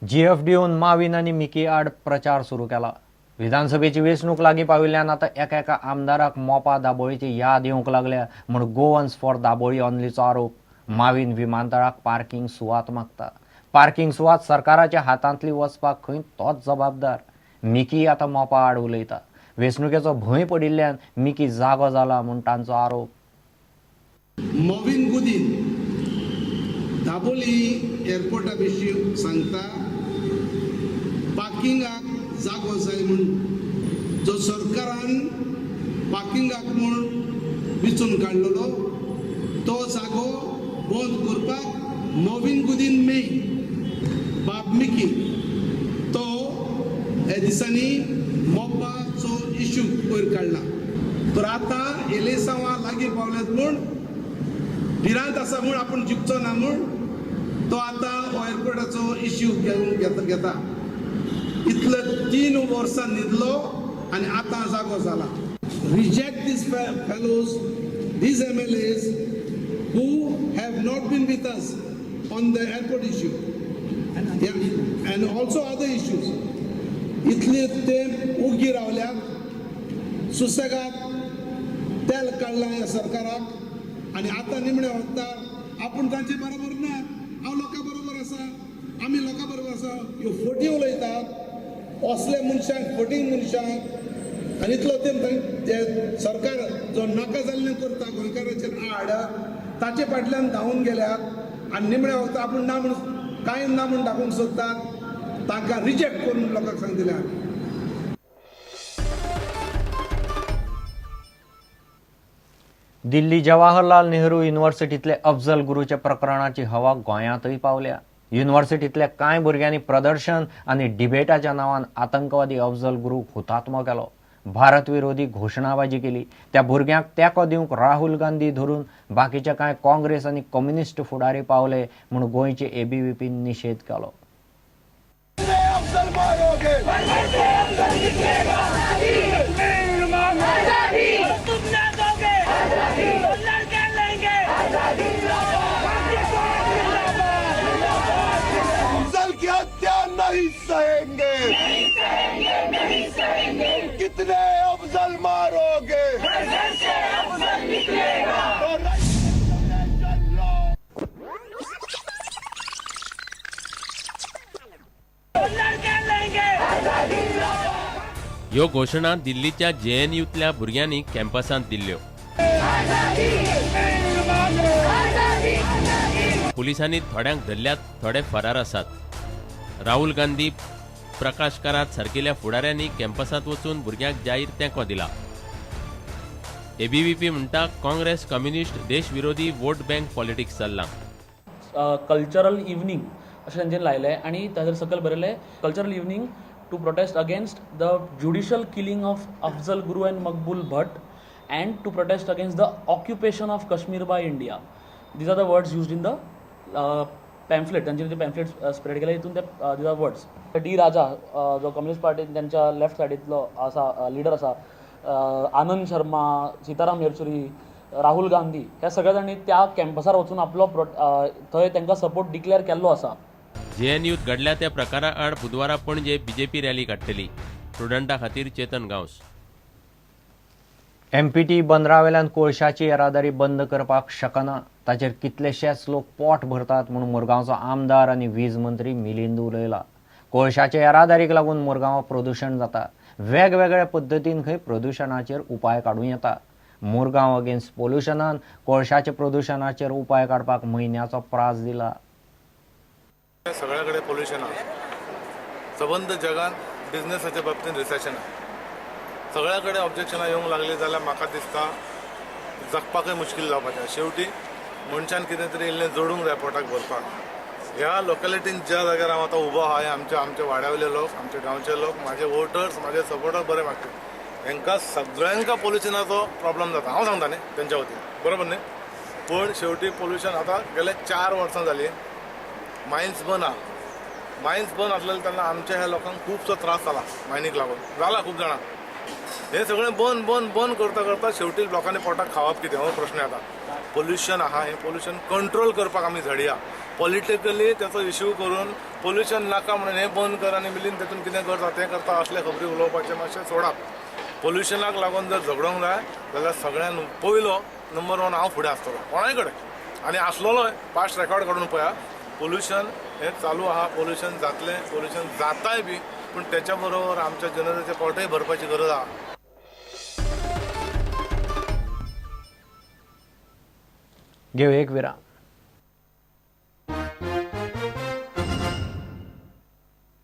जीएफडीओन माविन आनी मिकी आड प्रचार सुरू केला. विधानसभेची वेंचणूक लागीं पाविल्ल्यान आतां एका एका आमदाराक मोपा दाबोळीची याद येवंक लागल्या म्हूण गोवन्स फॉर दाबोळी ऑनलीचो आरोप. माविन विमानतळाक पार्किंग सुवात मागता. पार्किंग सुवात सरकाराच्या हातांतली वचपाक खंय तोच जबाबदार. मिकी आतां मोपा आड उलयता. वेंचणुकेचो भंय पडिल्ल्यान मिकी जागो जाला म्हूण तांचो आरोप. मॉविन गुदीन दाबोली एअरपोर्टा विशीं सांगता, पार्किंगाक जागो जाय म्हूण जो सरकारान पार्किंगाक म्हूण विचून काडलेलो तो जागो बंद करपाक मॉविन गुदीन मेय बाब मिकी तो ह्या दिसांनी मोपाचो इश्यू वयर काडला. तर आतां एलेसांवां लागीं पावल्यात म्हूण भिरांत आसा म्हूण आपूण जिखचो ना म्हूण तो आतां हो एअरपोर्टाचो इश्यू घेवन घेता. इतले 3 वर्सां न्हिदलो आनी आतां जागो जाला. Reject these fellows, these MLAs who have not been with us on the airport issue, yeah, and also other issues. इतले ते उगी रावल्यात, सुसेगाद तेल काडलां ह्या सरकाराक आनी आतां निमणे वखदार आपूण तांचे बरोबर ना, हांव लोकां बरोबर आसा, आमी लोकां बरोबर आसा, ह्यो फटी उलयतात. असले मनशांक, फटींग मनशांक आनी इतलो तेंप ते सरकार जो नाका जाल्लें करता गोंयकाराचेर आड, ताचे फाटल्यान धांवून गेल्यात आनी निमण्या वखदार आपूण ना म्हूण कांय ना म्हूण दाखोवंक सोदतात. तांकां रिजेक्ट करून लोकांक सांगतले. दिल्ली जवाहरलाल नेहरू युनिव्हर्सिटींतले अफजल गुरूच्या प्रकरणाची हवा गोंयांतय पावल्या. युनिव्हर्सिटींतल्या कांय भुरग्यांनी प्रदर्शन आनी डिबेटाच्या नांवान आतंकवादी अफजल गुरूक हुतात्मो केलो. भारत विरोधी घोशणाबाजी केली. त्या भुरग्यांक तेंको दिवंक राहुल गांधी धरून बाकीच्या कांय काँग्रेस आनी कम्युनिस्ट फुडारी पावले म्हूण गोंयचे एबीव्हीपीन निशेध केलो. नहीं सहेंगे, नहीं सहेंगे, नहीं सहेंगे। कितने अफजल मारोगे, घर घर से अफजल निकलेगा। ह्यो घोशणा दिल्लीच्या जेएनयूतल्या भुरग्यांनी कॅम्पसांत दिल्ल्यो. पुलिसांनी थोड्यांक धरल्यात, थोडे फरार आसात. राहुल गांधी, प्रकाश करात सारकिल्या फुडाऱ्यांनी कॅम्पसांत वचून भुरग्यांक जाहीर तेंको दिला. एबीव्हीपी म्हणटा काँग्रेस कम्युनिस्ट देशविरोधी वोट बँक पॉलिटिक्स चल्लां. कल्चरल इव्हनिंग अशें तांच्यानी लायलें आनी ताचेर सकयल बरयलें cultural evening to protest against the judicial killing of Afzal Guru and Maqbool Bhat and to protest against the occupation of Kashmir by India. These are the words used in the pamphlet. तांचे जे pamphlet spread केले हितून ते these are words. D Raja जो communist party त्यांच्या left सायडींतलो आसा leader आसा, आनंद शर्मा, सीताराम येचुरी, राहुल गांधी ह्या सगळ्या जाणांनी त्या कॅम्पसार वचून आपलो थंय तांकां सपोर्ट डिक्लेअर केल्लो आसा. जेएनयूत घडल्या त्या प्रकारा आड बुधवारा पणजे बीजेपी रॅली काडटली. प्रुडंटा खातीर चेतन गांवस. एमपीटी बंदरावेल्यान कोळशाची येरादारी बंद करपाक शकना, ताचेर कितलेशेच लोक पोट भरतात म्हूण मुरगांवचो आमदार आनी वीज मंत्री मिलिंद उलयला. कोळशाचे येरादारीक लागून मुरगांवां प्रदूशण जाता. वेगवेगळ्या पद्दतीन खंय प्रदूशणाचेर उपाय काडूं येता. मुरगांव अगेन्स्ट पोल्युशनान कोळशाच्या प्रदूशणाचेर उपाय काडपाक म्हयन्याचो प्रास दिला. सगळ्या कडेन पोल्युशन आसा, सबंद जगान बिझनेसाच्या बाबतींत रिसेशन आसा, सगळ्या कडेन ऑब्जेक्शनां येवंक लागली जाल्यार म्हाका दिसता जगपाकय मुश्कील जावपाचें. शेवटी मनशान कितें तरी इल्लें जोडूंक जाय पोटाक भरपाक. ह्या लोकेलिटीन ज्या जाग्यार हांव आतां उबो आहा, आमच्या वाड्या वयले लोक, आमच्या गांवचे लोक, म्हाजे वोटर्स, म्हाजे सपोर्टर बरे मागतात. हांकां सगळ्यांका पोल्युशनाचो प्रॉब्लम जाता, हांव सांगता न्ही तेंच्या वतीन, बरोबर न्ही? पूण शेवटी पोल्युशन आतां गेले 4 वर्सां जालीं मायन्स बंद आहा. मायन्स बंद आसलेले तेन्ना आमच्या ह्या लोकांक खुबसो त्रास जाला, मायनीक लागून जाला खूब जाणां. हें सगळें बंद बंद बंद करता करता शेवटी लोकांनी पोटाक खावप कितें हो प्रश्न येता. पोल्युशन आहा, हें पोल्युशन कंट्रोल करपाक आमी झडया. पॉलिटिकली त्याचो इश्यू करून पोल्युशन नाका म्हणून हें बंद कर आनी मिलीन तेतून कितें करता तें करता असले खबरी उलोवपाचें मातशें सोडात. पोल्युशनाक लागून जर झगडोंक जाय जाल्यार सगळ्यान पयलो नंबर 1 हांव फुडें आसतलो कोणाय कडेन, आनी आसलेलोय. पास्ट रेकॉर्ड काडून पळया, पोल्युशन हें चालू आहा, पोल्युशन जातलें, पोल्युशन जाताय बी, पूण त्याच्या बरोबर आमच्या जनतेचे पोटय भरपाची गरज आहा. घेऊ एक विराम.